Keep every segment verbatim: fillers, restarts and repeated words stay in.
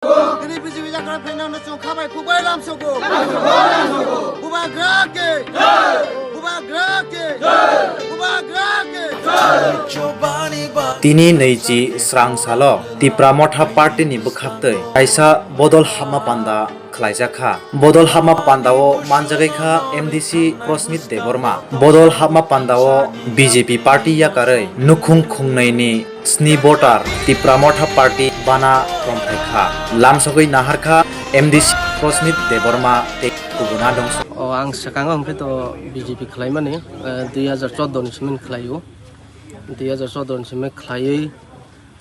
Tini B J P yakarwi phainani chwng khabai khukbai lamsogo. Bubagra ke. Bubagra ke. Bubagra ke. Tini naichi srang salo Tipra Motha Party ni bwkhaktwi kaisa bodol hapma panda khwlaijakha. Bodol hapma pandao manjagwi kha M D C Prosmit Debbarma. Bodol hapma pandao B J P party yakarwi nukhung khungnwi ni sni voter Tipra Motha Party bana romphraikha. Lamsogwi naharkha M D C Prosmit Debbarma tei kubuna dongso. O, ang swkango hwnkhe to B J P khwlaimani, eh, dui hajar chordo ni simi khwlaio. Dui hajar chordo ni simi khwlaiwi,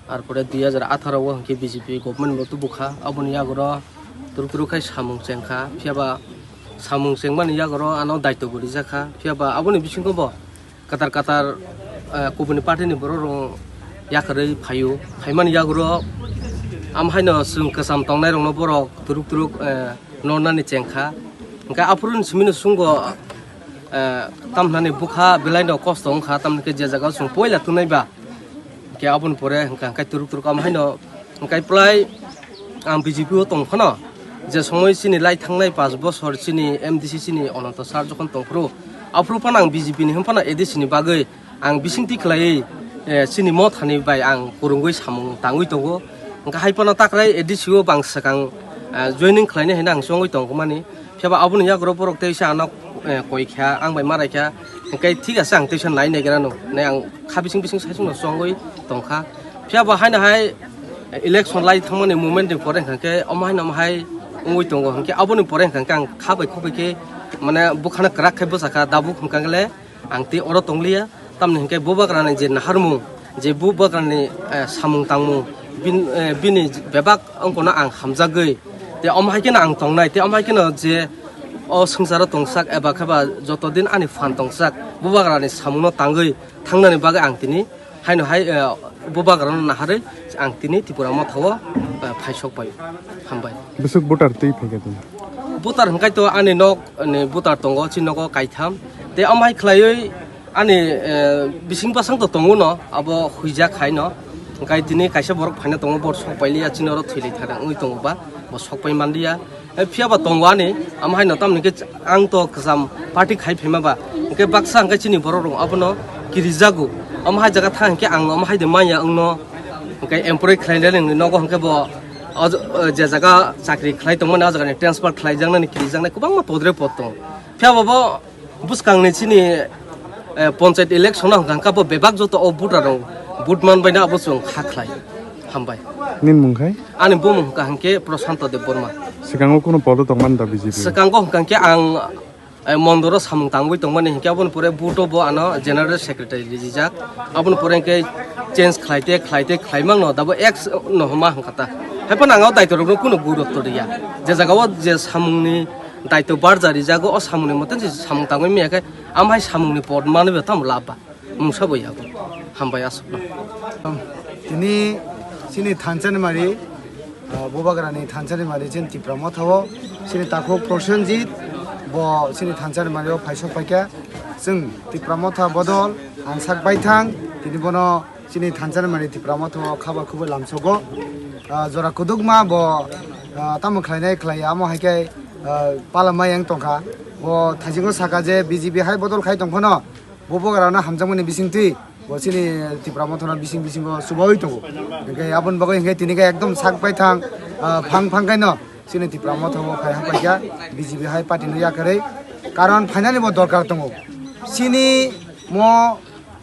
arpore dui hajar atharo o hwnkhe B J P government bo tubukha. Aboni yagoro turuk turuk khai samung chengkha. Phiyaba samung chengmani yagoro ano daityo bo rijakha. Phiyaba aboni bisingo bo katar katar, eh, kubuni party ni borok rok yakarwi phaio. Phaimani yagoro am haino chwng kwcham tongnai rokno borok turuk turuk, eh, nornani chengkha. Hwnkhe aphuru ni simi no chwngbo, eh, tamhinani bwkha belai no kosto wngkha, tamni khe je jaga o chwng poila thungnai ba. Hwnkhe aboni pore hwnkha hwnkhe turuk turuk am haino hwnkhe plai ang B J P o tong phano je somoi chini lai thangnai panch bosor chini M D C chini Ananto sir jokhon tongphuru, aphuru phano ang B J P ni hwn phano A D C ni bagwi ang bisingtwi khwlaiwi, eh, chini mothani bai ang kwrwngwi samung tangwi tongo. Hwnkhe hai phano takrai A D C o bo ang swkang, eh, joining khwlainai hinwi ang chongwi tongmani. Phiya ba aboni yago rok borok teisa ano, eh, koi kha, ang bai ma rai kha. Hwnkhe thik ase, ang teisa nai nai gra no. Nai ang kha bising bising saichung no chongwi tong kha. Phiya ba haino hai election lai thangmani moment ni pore hwnkhe omo haino omo hai wngwi tongo. Hwnkhe aboni pore hwnkhe ang kha bai khuk bai khe mane bwkhano kwrak khe bwsa kha, dabuk hwnkhe le ang tei oro tong liya. Tamni hwnkhe bubagrani je naharmung, je bubagrani, eh, samung tangmung, bin-, eh, bini bebak wngkha no ang hamjagwi, tei omo hai kheno ang tongnai, tei omo hai kheno je o swngcharo tongsak eba khe ba joto din ani phan tongsak, bubagrani samungno tangwi thangnani bagwi ang tini haino hai, eh, bubagrano naharwi ang tini Tipra Motha o, eh, phaisok pai. Hambai. Bwswk voter twi phaikha tini? Voter hwnkhe to ani nok ni voter tongo, chini nogo kaitham. Tei omo hai khwlaiwi ani, eh, bising bwsang to tongo no, abo huijak hai no. Hwnkhe tini kaisa borok phaina tongo, vote sok pailiya, chini oro thwi lai thada wngwi tongo ba, bo sok pai manliya. Eh, phiya ba tongo ani, omo hai no tamni khe ang to kwcham party khai phaima ba. Hwnkhe baksa hwnkhe chini borok rok abono kirijago. Omo hai jaga thang hwnkhe ang omo hai de manya wngno. Hwnkhe employee khlai le nini nogo hwnkhe bo o j-, o je jaga chakri khlai tongmani, o jaga ni transfer khlai jaknani, kiri jaknai kwbangma podre pod tongo. Phiya bo bo bwskang ni chini, eh, panchayat election o hwnkha hwnkha bo bebak joto o voter rok vote man bai no abo chwng kha khlai. Hambai. Nini mung khai? Ani bumung hwnkha hwnkhe Prashanto Debbarma. Swkango kunu pod o tongmani da B J P? Swkango hwnkha hwnkhe ang, eh, mondoro samung tangwi tongmani hwnkhe aboni pore vote o bo ano general secretary rijijak. Aboni pore hwnkhe change khlaite khlaite khlaimang no dabo ex no homa hwnkha ta. Haiphano ang o daityo rokno kunu gurutto riya. Je jaga o je samungni daityo barja rijago, o samungni mote je samung tangwi maya khe, am hai samungni pod manwi bo tamo lab ba. Mungsa bo yago. Hambai aswkno. Tini chini thansa ni mari, ah, bubagrani thansa ni mari chini Tipra Motha o chini takhuk Prosenjit bo chini thansa ni mari o phaisok paikha. Chwng Tipra Motha bodol ang sak baithang, tini bono chini thansa ni mari Tipra Motha o khaba khubui lamsogo. Ah, jora kudukma bo, ah, tamo khlainai khlaiya, amo hai khe, ah, pala mai yang tongkha. Bo thaisingo saka je B J P hai bodol khai tongphano, bo bubagrano hamjakmani bisingtwi bo chini Tipra Mothano bising bisingo chubaui tongo. Hwnkhe aboni bagwi hwnkhe tini khe ekdom sak baithang, ah, phang phang khaino chini Tipra Motha bo phai hapaikha B J P hai party no yakarwi. Karon phainani bo dorkar tongo. Chini mo,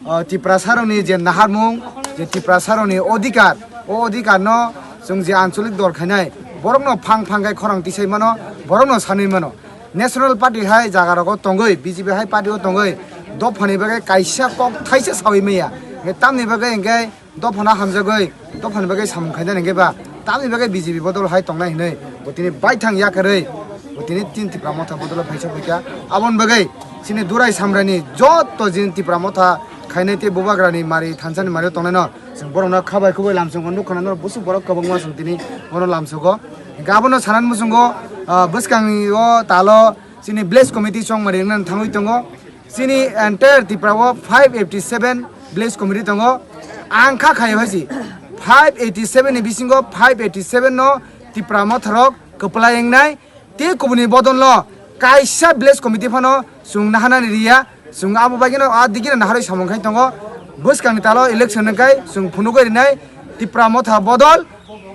ah, Tiprasa rokni je naharmung, je Tiprasa rokni odhikar, o odhikar no chwng je ancholik dol khainai, borokno phang phang khai khorang tisai mano, borokno sanwi mano. National Party hai jaga rogo tongwi, B J P hai party o tongwi, dophani bagwi kaisa kok thaisa sawi maya. Hwnkhe tamni bagwi hwnkhe dophano hamjagwi, dophani bagwi samung khainani hwnkhe ba, tamni bagwi B J P bodol hai tongnai hinwi, bo tini baithang yakarwi, bo tini tin Tipra Motha bodol phaisa phaikha. Aboni bagwi chini Durai Samrani joto jin Tipra Motha khainai tei bubagrani mari thansani mari tongnai no. Chwng borokno khabai khubui lamsongo nukha, norok busuk borok kwbangma chwng tini bono lamsogo. Hwnkhe abono sanani muchungo, ah, bwskangni o talo chini village committee chongmari wngna thangwi tongo. Chini entire Tripura o five eighty seven village committee tongo. Ang kha khayo hai si five eighty seven ni bisingo five eighty seven no Tipra Motha rok kwplai wngnai, tei kubuni bodol no kaisa village committee phano chwng naharnani riya. Chwng abo bagwi no a digi no naharwi samung khai tongo. Bwskang ni talo election hwnkhe chwng phunugwi rinai Tipra Motha bodol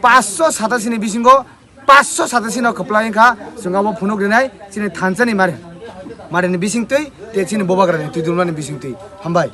paanch sho satasini bisingo paanch sho satasini no kwplai wngkha, chwng abo phunuk rinai chini thansa ni mari, mari ni bisingtwi tei chini bubagra ni twi dulma ni bisingtwi. Hambai.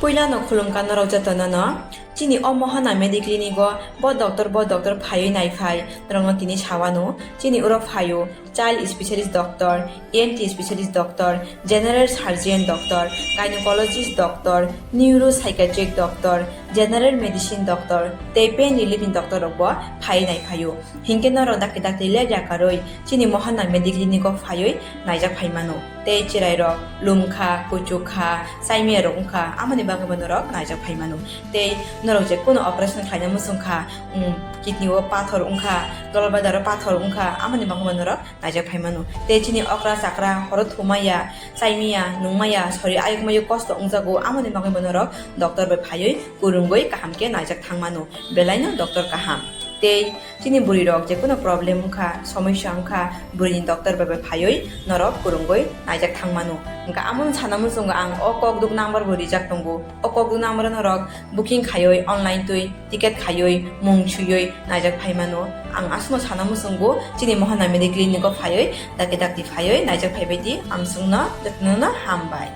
Puila no khulumkha norok jotono no. Chini o Mohana Mediclinic o bo doctor, bo doctor phaiwi naiphai norokno tini sawano. Chini oro phaio child specialist doctor, E N T specialist doctor, general surgeon doctor, gynecologist doctor, neuropsychiatric doctor, general medicine doctor tei pain relief ni doctor rok bo phaiwi naiphaio. Hinkhe norok dakti dakti lepya karwi chini Mohana Mediclinic o phaiwi naijak phaimano. Tei chwrairok lumkha, kuchukha, chaimiyarok wngkha, amoni bagwi bo norok naijak phaimano. Tei norok je kuno operation khlaina muchungkha, um, kidney o pathor wngkha, dolbadaro pathor wngkha, amoni bagwi bo norok naijak phaimano. Tei chini okra chakra horo thumaya, chaimiya, nungmaya, sori ayukmayo kosto wngjago, amoni bagwi bo norok doctor bai phaiwi kwrwngwi kaham khe naijak thangmano. Belaino doctor kaham. Tei chini bwrwi rok je kuno problem wngkha, somosya wngkha, bwrwi ni doctor bai bai phaiwi norok kwrwngwi naijak thangmano. Hwnkha amo sana muchungo ang o kokduk number bo rijak tongo. O kokduk number o norok booking khaiwi online twi ticket khaiwi mung swiwi naijak phaimano. Ang aswkno sana muchungo chini Mohana Mediclinic o phaiwi dakti dakti phaiwi naijak phaibai di, ang chwngno jotono no hambai.